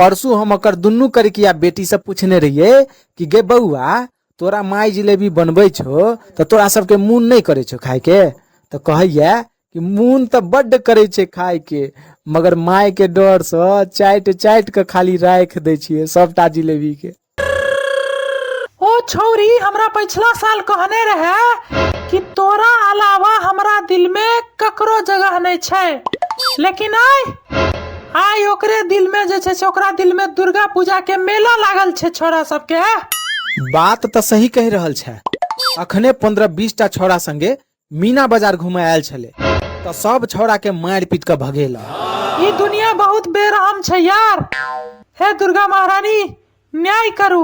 परसू हम ओकर दुनू करिकिया बेटीसँ पूछने रहियै कि गे बौआ तोरा माय जिलेबी बनबै छौ तऽ तोरा सबके मोन नहि करै छौ खायके? तऽ कहैया कि मोन तऽ बड्ड करै छै खायके, मगर मायके डरसँ चाटि चाटि कऽ खाली राखि दै छियै सबटा जिलेबीके। ओ छौरी हमरा पिछला साल कहने रहे कि तोरा अलावा हमरा दिल में ककरो जगह नहीं छै, लेकिन आइ आइ ओकरे दिल में जे छै से ओकरा दिल में दुर्गा पूजा के मेला लागल छै छोरा सबके। बात तऽ सही कहि रहल छै। अखने 15-20 टा छौड़ा संगे मीना बाजार घूमे आयल छलै तऽ सब छौड़ा के मारि पीट कऽ भगेलक। ई दुनिया बहुत बेरहम छै यार। हे दुर्गा महारानी न्याय करू,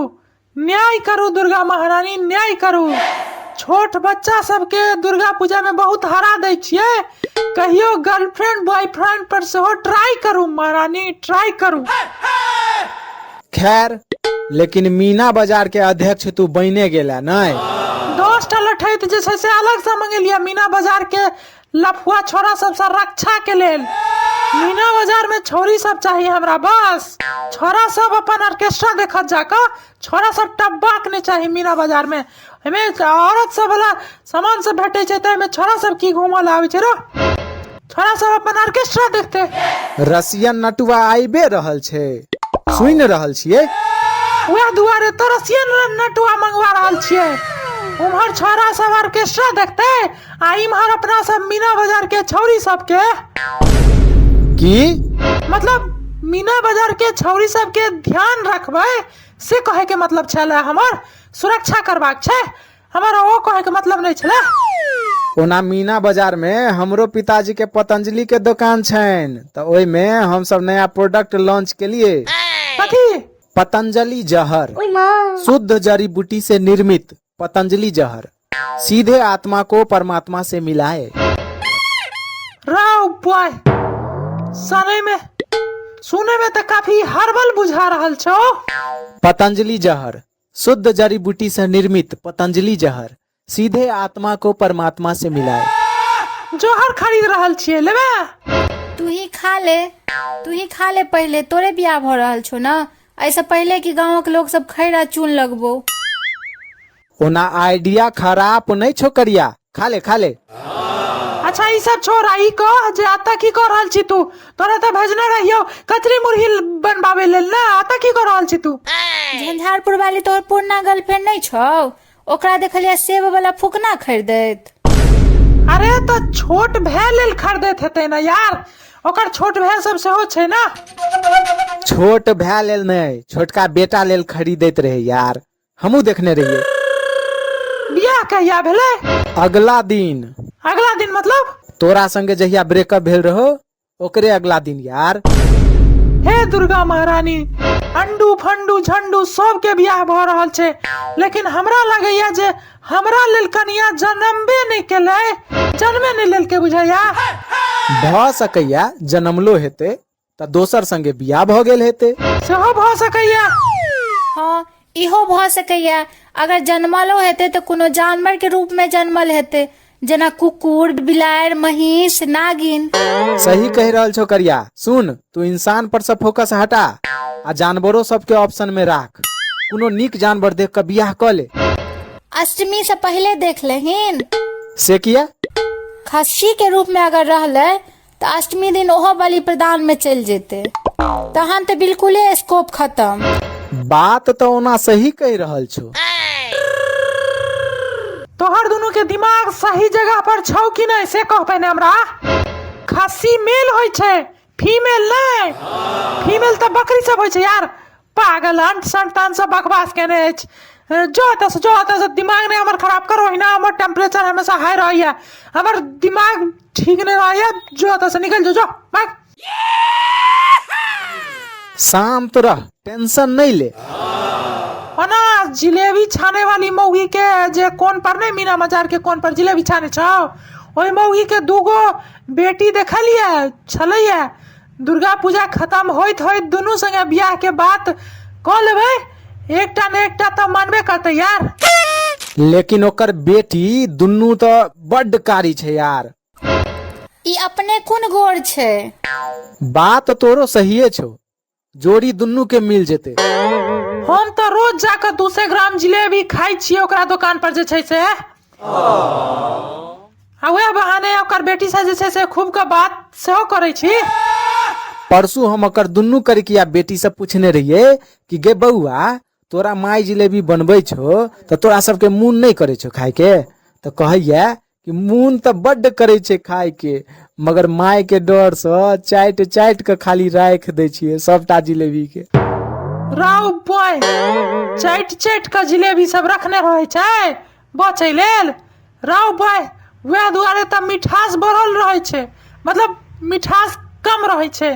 न्याय करू दुर्गा महारानी न्याय करू। छोट बच्चा सबके दुर्गा पूजा में बहुत हरा दै छियै, कहियो गर्लफ्रेंड बॉयफ्रेंड पर सेहो ट्राई करू महारानी, ट्राई करू। खैर लेकिन मीना बाजार के अध्यक्ष तू बने गेला नहीं? 10 टा लठैत जे छै से अलग से मंगेलियै मीना बाजार के लफुआ छोरा सबसँ रक्षा के लेल। मीना बाजार में छौरी सब चाहिए हमरा, बस छोरा सब अपन ऑर्केस्ट्रा देखत जाकऽ, छोरा सब टब्बाक नहीं चाहिए मीना बाजार में। एमे औरत सब वाला सामान सब भेटे छै तऽ एमे छोरा सब की घूमऽ लए आबै छै रो, छोरा सब अपन ऑर्केस्ट्रा देखते। रसियन नटुआ आइबे रहल छै, सुनि रहल छियै। वएह दुआरे तऽ रसियन नटुआ मंगवा रहल छियै। उम्हर छोरा सब ऑर्केस्ट्रा देखते आ इम्हर अपना सब मीना बाजार के छौरी सबके की मतलब मीना बाजार के छौरी सबके ध्यान रखबै से कहे के मतलब छलै, हमर सुरक्षा करबाक छै, हमर ओ कहे के मतलब नहीं छलै। ओना मीना बाजार में हमरो पिताजी के पतंजलि के दुकान छैन, तऽ ओहि में हम सब नया प्रोडक्ट लॉन्च केलिए। कथी? पतंजलि जहर, शुद्ध जड़ी बूटी से निर्मित पतंजलि जहर, सीधे आत्मा को परमात्मा से मिलाए। राव बॉय, सने में सुने में तो काफी हर्बल बुझा रहल छौ। पतंजलि जहर, शुद्ध जड़ी बूटी से निर्मित पतंजलि जहर, सीधे आत्मा को परमात्मा से मिलाए। जहर खरीद रहल छियै, लेबे? तू ही खा ले, तू ही खा ले पहले, तोरे बियाह भ रहल छौ ना, एहिसँ पहिले कि गाँवक लोक सब खैरा चून लगबो। ओना आइडिया खराब नहीं छौ करिया, खा ले खा ले। अच्छा ई सब छोड़, आ ई कह जे अतऽ की कऽ रहल छी तू? तोरा तऽ भेजने रहियौ कचरी मुरही बनबाबै लेल ना, अतऽ की कऽ रहल छी तू? झंझारपुर वाली तोहर पुरना गर्लफ्रेंड नहीं छौ, ओकरा देखलियै सेब वाला फुकना खरीदैत। अरे तऽ छोट भाय लेल खरीदैत हेतै ना यार, ओकर छोट भाय सब सेहो छै ना। छोट भाय लेल नहि, छोटका बेटा लेल खरीदैत रहे यार, हमहूँ देखने रहियै। बियाह कहिया भेलै? अगला दिन। अगला दिन मतलब? तोरा संगे जहिया ब्रेकअप भेल रहो ओकरे अगला दिन यार। हे दुर्गा महारानी, अंडू फंडू झंडू सबके बियाह भऽ रहल छै, लेकिन हमरा लगैया जे हमरा लेल कनिया जनमबे नहि केलै, जन्मे नहि लेलकै बुझैया। भऽ सकैया जनमलो हेतै तऽ दोसर संगे बियाह भऽ गेल हेतै। सेहो भऽ सकैया। हाँ इहो भऽ सकैया, अगर जनमलो हेतै तऽ कोनो जानवर के रूप में जनमल हेतै, जेना कुकुर, बिलाड़ि, महींस, नागिन। सही कहि रहल छौ करिया। सुन, तू इंसान पर से फोकस हटा आ जानवरो सबके ऑप्शन में राख, कोनो नीक जानवर देख कऽ बियाह कऽ ले। अष्टमी से पहले देख लेहिन। से किया? खस्सी के रूप में अगर रहलै तऽ अष्टमी दिन ओहो बलि प्रदान में चलि जेतै, तहन तऽ बिल्कुले स्कोप खत्म। बात तऽ ओना सही कहि रहल छौ। तोहर दुनू के दिमाग सही जगह पर छौ कि नहीं से कह पहिने हमरा। खस्सी मेल होइ छै, फीमेल नहीं। फीमेल तऽ बकरी सब होइ छै यार। पागल अंट संतान सब बकवास केने अछि। जो एतऽ से, जो एतऽ से, दिमाग नहीं हमर खराब करो, ओहिना हमर टेम्परेचर हमेशा हाई रहैया, हमर दिमाग ठीक नहीं रहैया, जो एतऽ से निकल जो, जो भाग। शांत रह, टेंशन नहीं ले। ओना जिलेबी छाने वाली मौगी के जे कोन पर नहीं, मीना बाजार के कोन पर जिलेबी छाने छौ, ओहि मौगी के दूगो बेटी देखलियै छलैया। दुर्गा पूजा खत्म होइत होइत दुनू संगे बियाह के बात कऽ लेबै, एकटा ने एकटा तऽ मानबे करतै यार। लेकिन ओकर बेटी दुनू तऽ बड्ड कारी छै यार। ई अपने कोन गोर छै? बात तोरो सहिए छौ। जोड़ी दुनू के मिल जेतै। हम तऽ रोज जाकऽ 200 ग्राम जिलेबी खाइ छियै ओकरा दोकान पर जे छै से, आ वएह बहाने ओकर बेटी से जे छै से खूब के बात सेहो करै छी। परसू हम ओकर दुनू करिकिया बेटी से पूछने रहियै कि गे बौआ, तोरा माय जिलेबी बनबै छौ तऽ तोरा सबके मोन नहि करै छौ खायके? तऽ कहैया कि मोन तऽ बड्ड करै छै खायके, मगर मायके डरसँ चाटि चाटि कऽ खाली राखि दै छियै सबटा जिलेबीके। राउ बॉय, चाटि चाटि कऽ जिलेबी सब रखने रहै छै बचै लेल। राउ बॉय, वएह दुआरे तऽ मिठास बढ़ल रहै छै, मतलब मिठास कम रहै छै।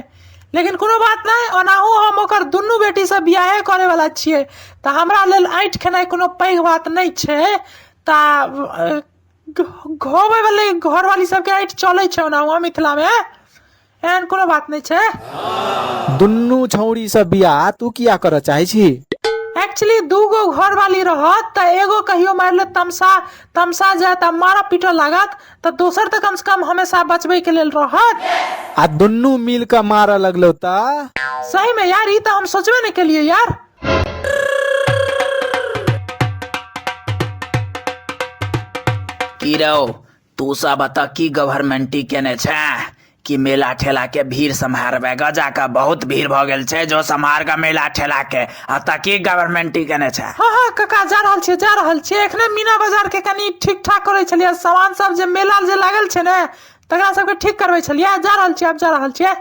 लेकिन कोनो बात नहि, ओनाहु हम ओकर दुनू बेटीसँ बियाहे करैवला छियै, तऽ हमरा लेल ऐंठ खेनाइ कोनो पैघ बात नहि छै। तऽ घोबै वाली घरवाली सबके ऐंठ चलै छै ओनाहु मिथिलामे, एहन कोनो बात नहि छै। दुनू छौड़ी से बियाह तू किया करऽ चाहै छी? एक्चुअली दू गो घरवाली रहत तऽ एगो कहियो मारि लेत तमसा तमसा जायत आ मारऽ पीटऽ लागत, तऽ दोसर तऽ कम से कम हमेशा बचबै के लेल रहत। आ दुनू मिल कऽ मारऽ लगलो तऽ? सही में यार, ई तऽ हम सोचबे नहि केलियै यार। की रौ, तू सब एतऽ की गवर्नमेंटी केने छै कि मेला ठेला के भीड़ सम्हारबै ग? जाकऽ बहुत भीड़ भऽ गेल छै, जो सम्हार ग मेला ठेला के। एतऽ की गवर्नमेंटी केने छै? हँ हँ काका, जा रहल छियै, जा रहल छियै। एखने मीना बाजार के कनि ठीक ठाक करै छलियै, सामान सब जे मेला जे लागल छै ने, तकरा सबके ठीक करबै छलियै। जा रहल छियै, आब जा रहल छियै।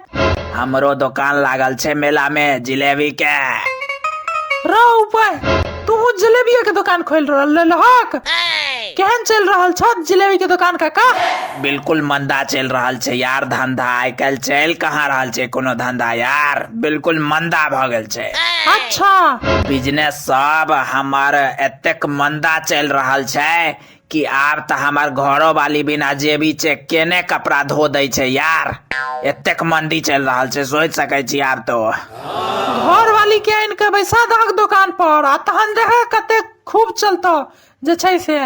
हमरो दोकान लागल छै मेला मे जिलेबी के। रौ उपाय, तू जिलेबी के दोकान खोलि रहल लेलहक? केहन चलि रहल छौ जिलेबी के दोकान काका? बिल्कुल मंदा चलि रहल छै यार धंधा। आइ काल्हि चलि कहाँ रहल छै कोनो धंधा यार, बिल्कुल मंदा भऽ गेल छै। अच्छा। बिजनेस सब हमर एतेक मंदा चलि रहल छै कि आब तऽ हमर घरो वाली बिना जेबी चेक केने कपड़ा धो दै छै यार, एतेक मंदी चलि रहल छै, सोचि सकै छी आब तो। घर वाली के आनि के बैसा दहक दोकान पर आ तहन देख कतेक खूब चलतौ जे छै से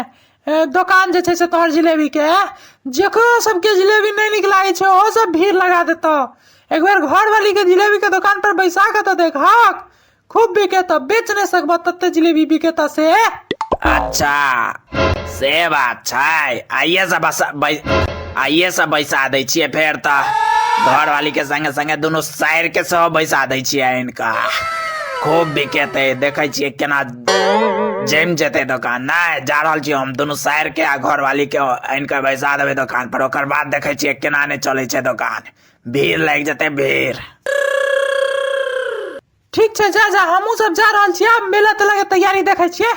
दोकान जे छै से तोहर जिलेबी के। जेकरो सबके जिलेबी नहि नीक लागै छै, ओहो सब भीड़ लगा देतौ। एक बेर घर वाली के जिलेबी के दोकान पर बैसा के तऽ देखहक, खूब बिकेतौ, बेच नहि सकबह तते जिलेबी बिकेतौ से। अच्छा, से बात छै। आइए से बस आइए से बैसा दै छियै फेर तऽ घरवाली के संगे संगे दुनू साइर के सेहो बैसा दै छियै आनि कऽ, खूब बिकेतै। देखै छियै केना जमि जेतै दोकान। नहि, जा रहल छियै हम, दुनू साइर के आ घरवाली के आनि कऽ बैसा देबै दोकान पर, ओकर बाद देखै छियै केना नहि चलै छै दोकान, भीड़ लागि जेतै भीड़। ठीक छै, जा जा, हमहूँ सब जा रहल छियै, आब मेला तेला के तैयारी देखै छियै।